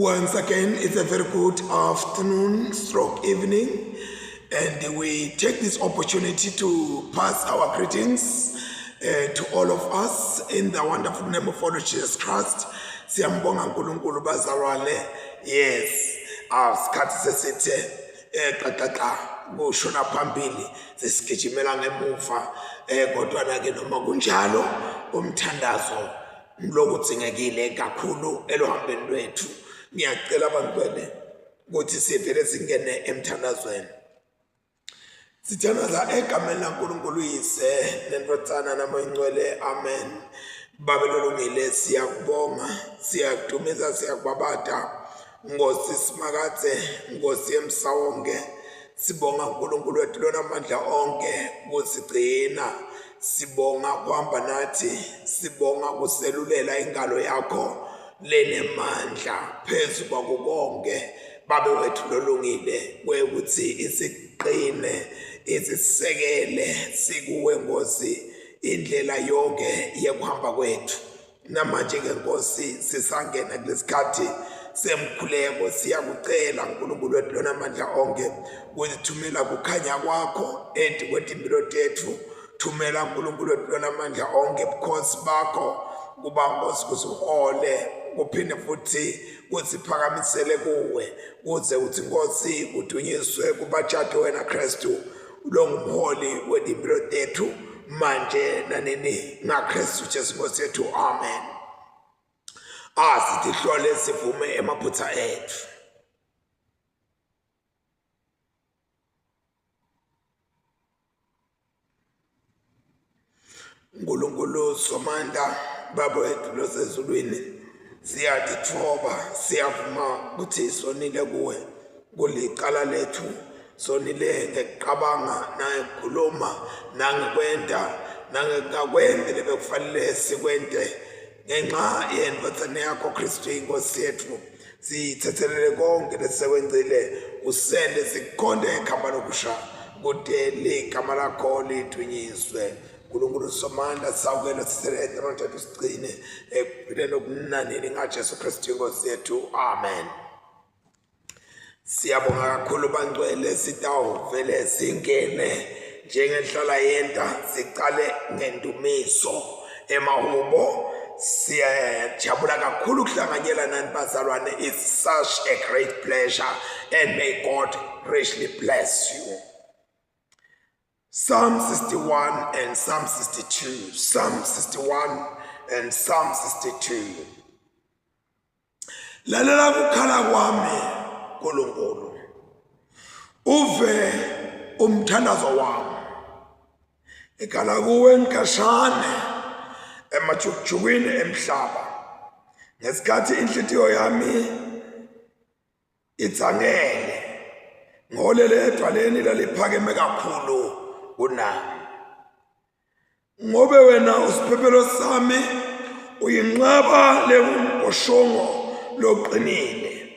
Once again, it's a very good afternoon, stroke evening, and we take this opportunity to pass our greetings to all of us in the wonderful name of our Lord Jesus Christ. Siyambonga uNkulunkulu bazalwane. Yes, asikhathi sesithe xaxaxa kushona phambili sesigijimela ngemuva kodwa na ke noma kunjalo umthandazo lokudzingekile kakhulu eluhambeni lwethu. Ngiyacela bangcwele ukuthi sivele singene emthandazweni. Sithandaza egameni laNkulunkulu Uyise neNdvodzana naMoya Ingcwele. Amen. Babe lolungile, siyakubonga, siyakudumisa, siyakubabata. Nkosi Simakadze, Nkosi yemsa wonke. Sibonga uNkulunkulu wethu lona amandla onke kusigcina. Sibonga kuhamba nathi, sibonga kuselulela ingalo yakho lenemandla phezu kwako konke. Babe wethu lolungile, kwekuthi isiqine, isisekele sikuwe Nkosi indlela yonke yekuhamba kwethu. Namanje ke Nkosi sisangena kulesikhathi semkhuleko, siyakucela uNkulunkulu wethu lona amandla onke ukuthumela kukhanya kwakho etikwetimpilo tethu. Thumela uNkulunkulu wethu lona amandla onke bukhosi bakho kuba Nkosi kusihole kuphinde futhi kusiphakamisele kuwe, kuze uthi Nkosi kudunyiswe kubatshate wena Kristu lo ngumholi wetimpilo tethu manje nanini ngaKristu Jesu Nkosi yethu. Amen. Asitihlole sivume emaphutha ethu. uNkulunkulu Somandla, Baba wethu losezulwini, siyatithoba, siyavuma ukuthi sonile kuwe, kulicala lethu, sonile ngekuqabanga nangekukhuluma nangekwenta nangekungakwendi lebekufanele sikwente ngenxa yendvodzana yakho Kristu inkosi yethu. Sithethelele konke lesisekwenzile, usende sikhonde ekhamba lokusha kude ligama lakho lidunyiswe. uNkulunkulu Somandla, sawukela sisele etronto ethu sigcine ekuphileni okunanini ngaJesu Kristu inkosi yethu. Amen. Siyabonga kakhulu bangcwele, sitawuvele singene njengenhlala yenta, sicale ngendumiso emahubo. Siyajabula kakhulu ukuhlanganyela nani bazalwane. It's such a great pleasure and may God richly bless you. Psalm 61 and Psalm 62. Psalm 61 and Psalm 62. Lalela kukhala kwami nkulunkulu, uve umthandazo wami. Ngikhala kuwe ngikhashane emajukujukwini emhlaba, ngesikhathi inhlitiyo yami itsangele, ngiholele edwaleni laliphakeme kakhulu kunami. Ngobe wena usiphephelo sami, uyinqaba lengumbhoshongo loqinile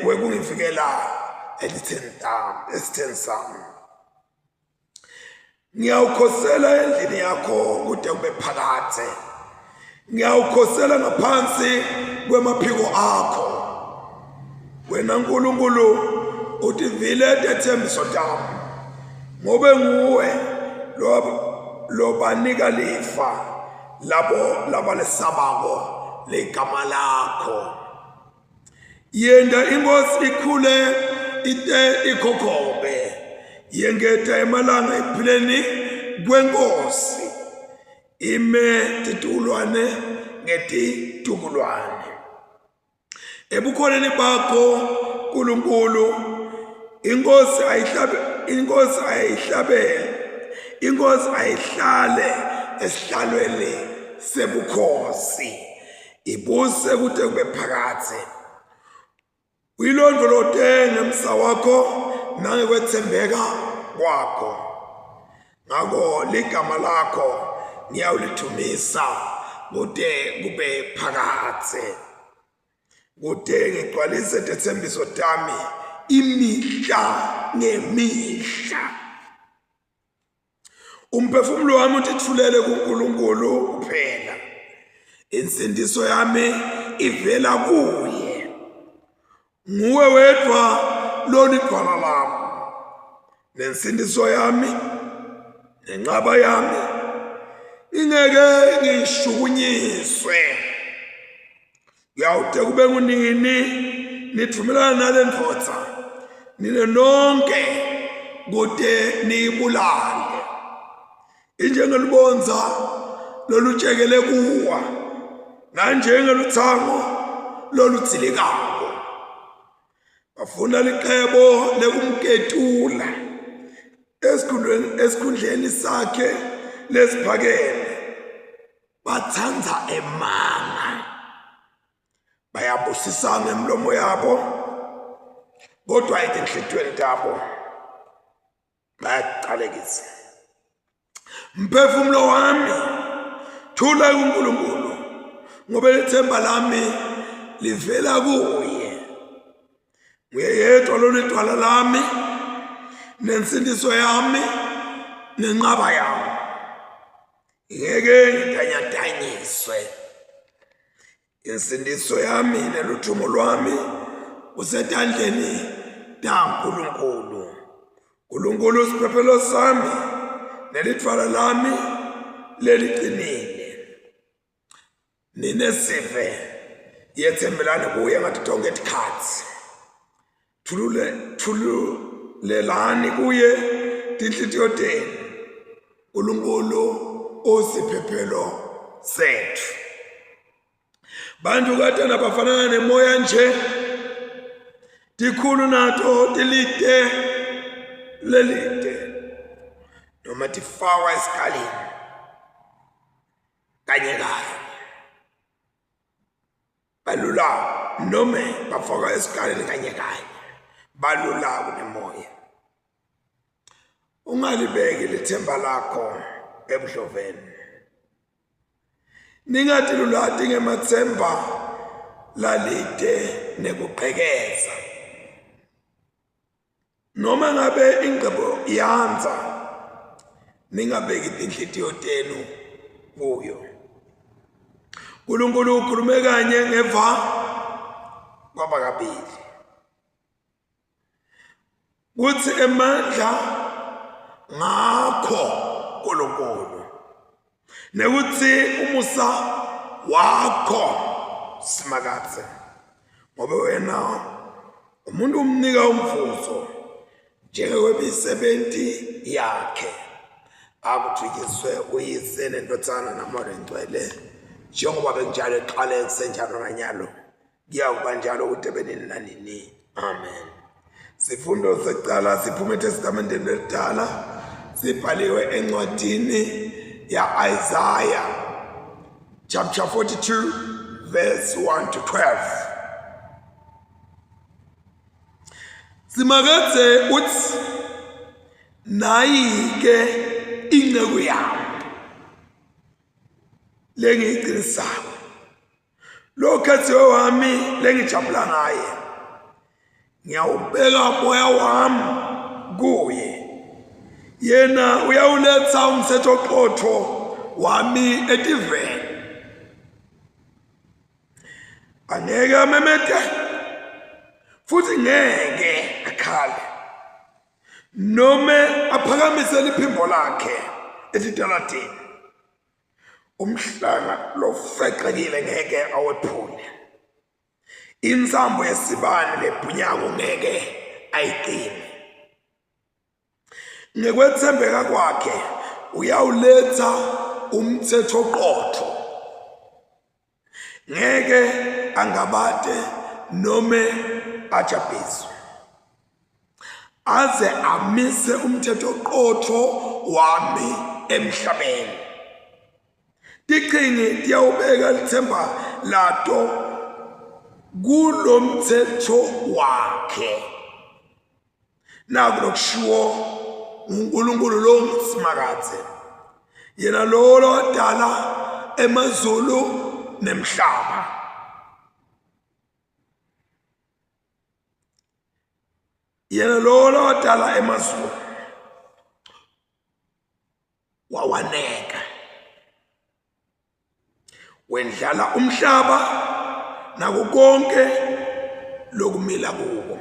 wekungivikela elitheni tami, esitheni sami. Ngiyawukhosela endlini yakho kude kube phakadze, ngiyawukhosela ngaphansi kwemaphiko akho. Wena Nkulunkulu utivile tethembiso tami, ngobe nguwe lobanika lifa labo labalesabako ligama lakho. Yenta inkosi ikhule ite ikhokhobe, yengeta emalanga ekuphileni kwenkosi, ime titukulwane ngetitukulwane. Ebukhoneni bakho Nkulunkulu, inkosi ayihlabe, inkosi ayihlabele, inkosi ayihlale esihlalweni sebukhosi, ibuse kude kube phakadze. Uyilondolote ngemsa wakho nangekwethembeka kwakho. Ngakho ligama lakho ngiyawulithumisa kude kube phakadze, kude ngigcwalise tethembiso tami imihla ngemihla. Umphefumulo wami utithulele kuNkulunkulu kuphela, insindiso yami ivela kuye. Nguwe wedvwa lolidvwala lami nensindiso yami nenqaba yami, ngingeke ngishukunyiswe. Kuyawude kube ngunini nitvumelana nale ndvodza nine nonke kute niyibulale? Injengelubondza lolutshekele kuwa nanjengelutsango loludzilikako. Bafuna licebo lekumketula esikhundleni sakhe lesiphakeme. Batsandza emanga, bayabusisana emilomo yabo, kodwa etinhlitiyweni tabo bayaqalekisa. Mphefumulo wami, thula kuNkulunkulu, ngoba lethemba lami livela kuye. Nguye yedwa lolidwala lami nensindiso yami nenqaba yami, ngeke ngitanyatanyiswe. Insindiso yami neluthumo lwami kusetandleni taNkulunkulu. Nkulunkulu siphephelo sami nelithwala lami leliqinile. Nine sive yethembelani kuye ngathi tonke tikhatsi. Thulule thululelani kuye tinhlitiyo tenu. uNkulunkulu usiphephelo sethu. Bantu katana bafanana nemoya nje, tikhulu nato tilite lelide noma tifakwa esikalini kanye kanye, balula nome bafakwa esikalini kanye kanye, balula kunemoya. Ungalibeki lithemba lakho ebudloveni. Ningatilulati ngemathemba lalite nekugqekeza. Noma ngabe ingcebo iyandza, ningabeki tinhlitiyo tenu kuyo. uNkulunkulu ukhulume kanye ngeva kwaba kabili. Kuthi emandla ngakho uNkulunkulu nekuthi umusa wakho Simakadze, ngoba wena umuntu umnika umvuzo njengekwemisebenzi yakhe. Akuthunyiswe uYise neNdvodzana naMoya Ngcwele, njengoba bekunjalo ekuqaleni kusenjalo nanyalo, kuyakuba njalo kude benini nanini. Amen. Sifundo sekucala siphuma eTestamenteni elidala, sibhaliwe encwadini ya-Isaya chapter 42 verse 1 to 12. Simakadze uthi, nayi-ke inceku yami lengiyiqinisako, Lo khethiwe wami lengijabula ngaye, ngiyawubeka moya wami kuye, yena uyawuletha umthetho oqotho wami etiveni. Angeke amemete futhi ngeke akhale nome aphakamise liphimbo lakhe esitaladini. Umhlanga lofecekile ngeke awephule, insambo yesibane lebhunyako ngeke ayicime. Ngekwethembeka kwakhe uyawuletha umthetho oqotho, ngeke angabate nome ajabhiswe, aze amise umthetho oqotho wami emhlabeni. Tiqhingi tiyawubeka lithemba lato kulomthetho wakhe. Naku lokushiwo uNkulunkulu lo Simakadze, yena lowo lowadala emazulu nemhlaba. Yena lowo lowadala emazulu wawaneka, wendlala umhlaba nako konke lokumila kuwo.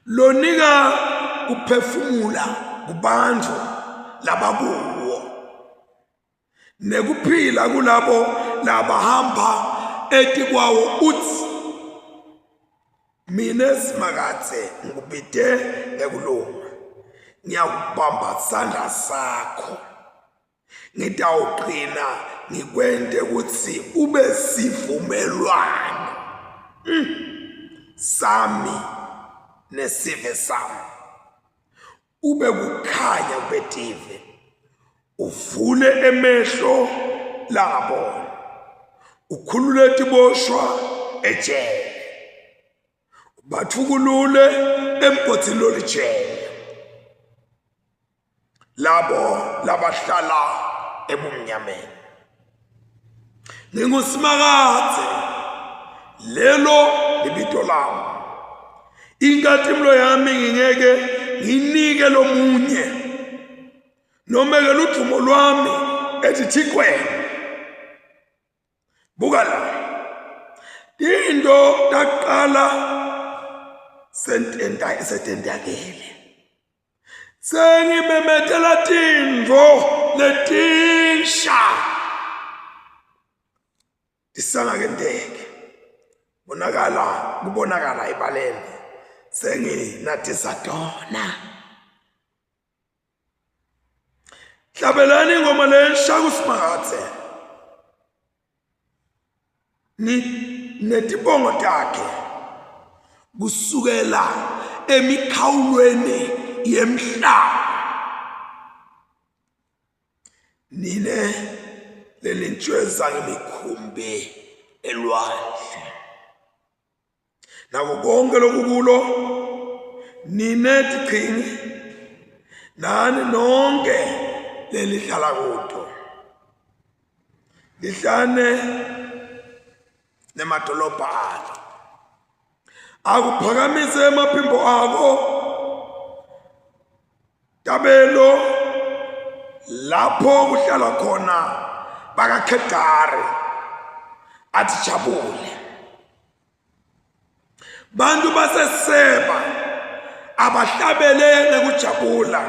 Lonika kuphefumula kubantfu labakuwo nekuphila kulabo labahamba etikwawo utsi Mina Simakadze ngikubite ngekulunga, ngiyakubamba sandla sakho, ngitawugcina ngikwente kutsi ube sivumelwano sami nesive sami, ube kukhanya kwetive, uvule emehlo langaboni, ukhulule tiboshwa ejele, ubathukulule emgodini lolijele labo labahlala ebumnyameni. NginguSimakadze, lelo libito lami. Inkatimlo yami ngingeke ngiyinike lomunye, noma-ke ludvumo lwami etithikweni. Buka la, tinto taqala setentakele. Sengimemetela tintfo letinsha tisangakenteki. Bonakala kubonakala ebaleni senginatisa tona. Hlabelani ingoma lensha kuSimakadze. Netibongo takhe kusukela emikhawulweni yemhlaba. Nine lenintshweza ngemikhumbi elwandle nako konke lokukulo, nine tiqhingi nani nonke lelihlala kuto, lihlane nemadolobha alo. Akuphakamise emaphimbo ako tabelo lapho kuhlala khona bakaKhedari, athi jabule. Bantu baseSeba abahlabele ngekujabula,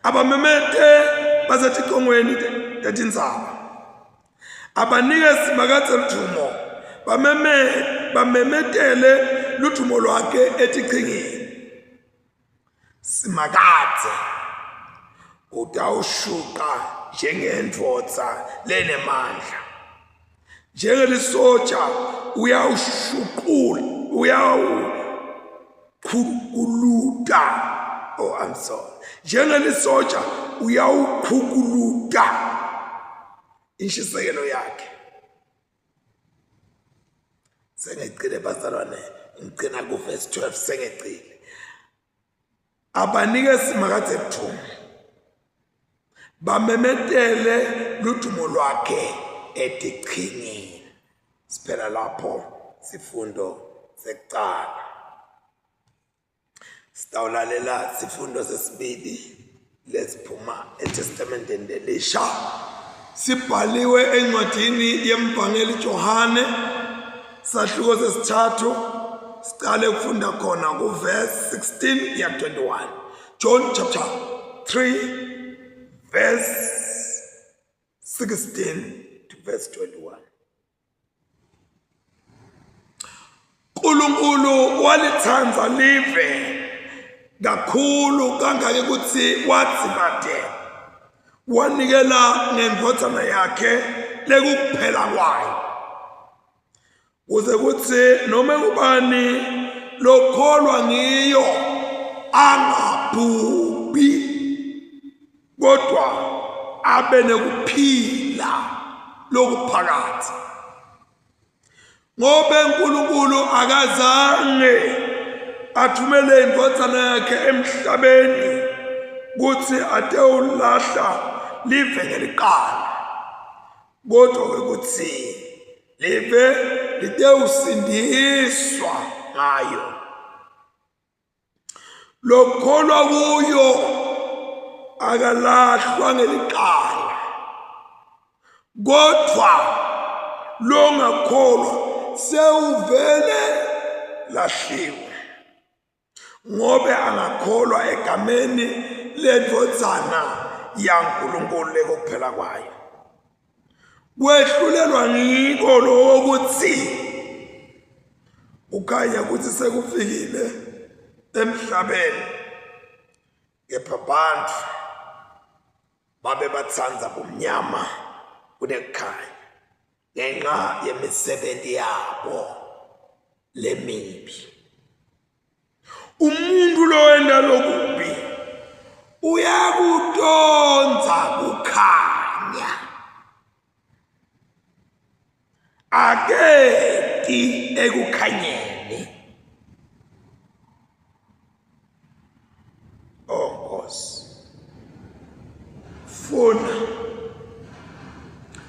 abamemete baseticongweni tetintsaba, abanike Simakadze ludvumo, bamemetele ludvumo lwakhe etichingini. Simakadze utawushuqa njengendvodza lenemandla, njengelisoja uyawushuqula, uyawukhukuluta. Oh, I'm sorry. Njengelisoja uyawukhukuluta inshisekelo yakhe. Sengicile bazalwane, ngigcina kuvesi 12 sengicile. Abanike Simakadze ludvumo, bamemetele ludvumo lwakhe etichingini. Siphela lapho sifundo sekucala. Sitawulalela sifundo sesibili lesiphuma eTestamenteni lelisha. Sibhaliwe encwadini yemvangeli Johane, sahluko sesithathu, siqale ukufunda khona kuverse 16 ya 21. John chapter 3 verse 16 to verse 21. uNkulunkulu walithanda live kakhulu kangaka ukuthi wadzimate wanikela ngendvodzana yakhe lekukuphela kwayo, kuze kutsi noma ngubani lokholwa ngiyo angabhubhi kodwa abe nekuphila lokuphakadze. Ngobe uNkulunkulu akazange athumele indvodzana yakhe emhlabeni kutsi atewulahla live ngeliqala, kodwa kutsi live litewusindiswa ngayo. Lokholwa kuyo akalahlwa ngelicala, kodvwa longakholwa sewuvele lahliwe ngobe angakholwa egameni lendvodzana yaNkulunkulu lekuphela kwayo. Kwehlulelwa ngiko lokuthi kukhanya ukuthi sekufikile emhlabeni kepha bantfu babe batsandza bumnyama kunekukhanya ngenxa yemisebenti yabo lemibi. Umuntu lowenta lokubi uyakutondza kukhanya, aketi ekukhanyeni. Oh Nkosi, funa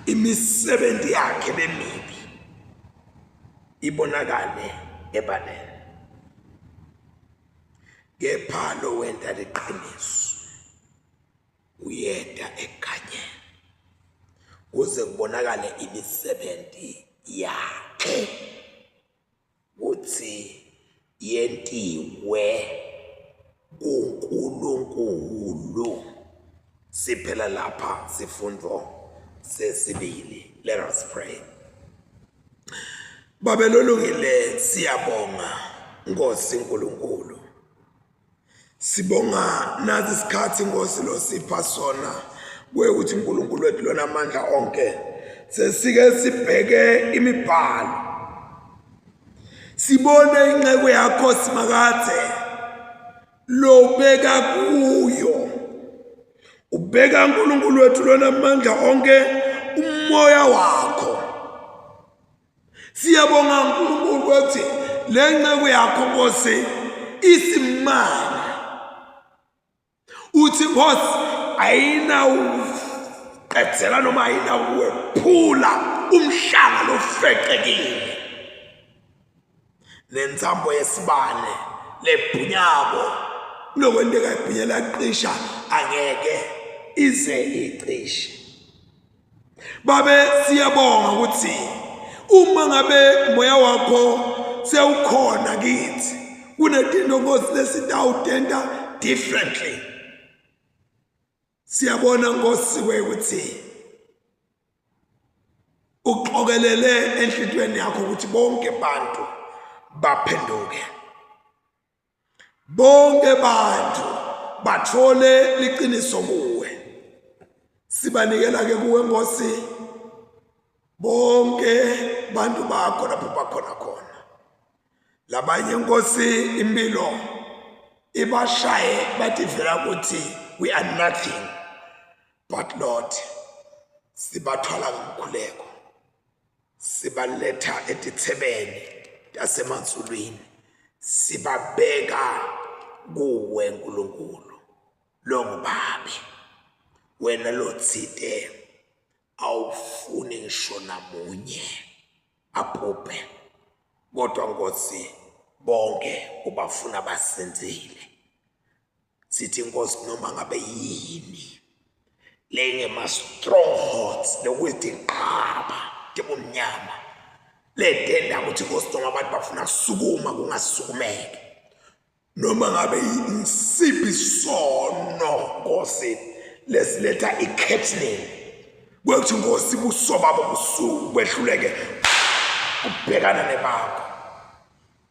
imisebenzi yakhe lemibi ibonakale ebaleni, kepha lo wenta liqiniso uyeta ekukhanyeni kuze kubonakale imisebenzi yakhe kutsi yentiwe kuNkulunkulu. Siphela lapha sifundvo sesibili. Let us pray. Babe lolungile siyabonga Nkosi uNkulunkulu. Sibonga nathi isikhathi Nkosi losipha sona kwekuthi uNkulunkulu wethu lona amandla onke sesike sibheke imibhalo sibone inceku yakho simakadze lobeka kuyo ubeka uNkulunkulu wethu lona amandla onke umoya wakho. Siyabonga uNkulunkulu ukuthi le nceku yakho Nkosi isimanga. Uthi Nkosi ayinawuqedzela noma ayinawuwephula umhlanga lofecekile nentsambo yesibane lebhunyako kulokwenteka ibhunyela qisha angeke ize icishe. Babe siyabonga ukuthi uma ngabe moya wakho sewukhona kithi kunetinto Nkosi lesitawutenta differently. Siyabona Nkosi ukuthi uxokelele enhlitiyweni yakho ukuthi bonke bantu baphenduke. Bonke bantu bathole liqiniso kuwe. Sibanikela ke kuwe Nkosi bonke bantu bakho lapho bakhona khona. Labanye Nkosi impilo ibashaye bathi vela ukuthi we are nothing but Lord sibathwala ngomkhuleko sibaletha etithebeni tasemansulwini sibabeka kuwe nkulunkulu longubabe wena lotsite awufuni ngisho namunye abhubhe kodwa nkosi bonke ubafuna basindzile. Sithi nkosi noma ngabe yini lengema-strongholds lokuyitinqaba tebumnyama letenda ukuthi nkosi noma abantu bafuna kusukuma kungasukumeki noma ngabe isiphi sono nkosi lesiletha i-curtaining kwekuthi nkosi buso babo busuku kwehluleke kubhekana nebakho.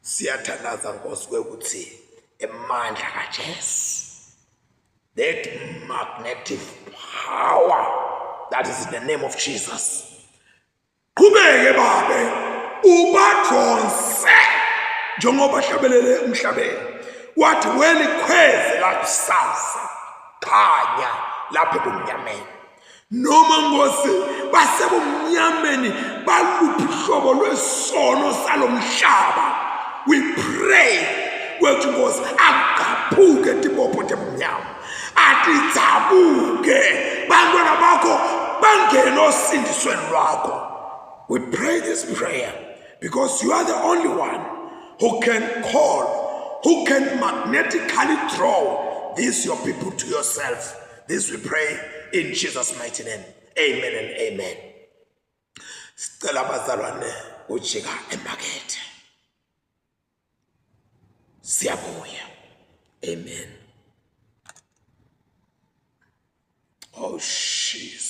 Siyathandaza Nkosi kwekuthi emandla kaJesu that magnetic power that is in the name of Jesus qhubeke babe ubadonse njengoba hlabelele emhlabeni wathi welikhweze lakusasa khanya lapha ebumnyameni noma Nkosi basebumnyameni baluphi uhlobo lwesono salomhlaba. We pray kwethu Nkosi agqaphuke tibopho tebumnyama, atidzabuke bantwana bakho bangene osindisweni lwakho. We pray this prayer because you are the only one who can call, who can magnetically draw these your people to yourself. This we pray in Jesus' mighty name. Amen and amen. Sicela abazalwane Ujika emakethe. Siyabuya. Amen. Oh, Jesus.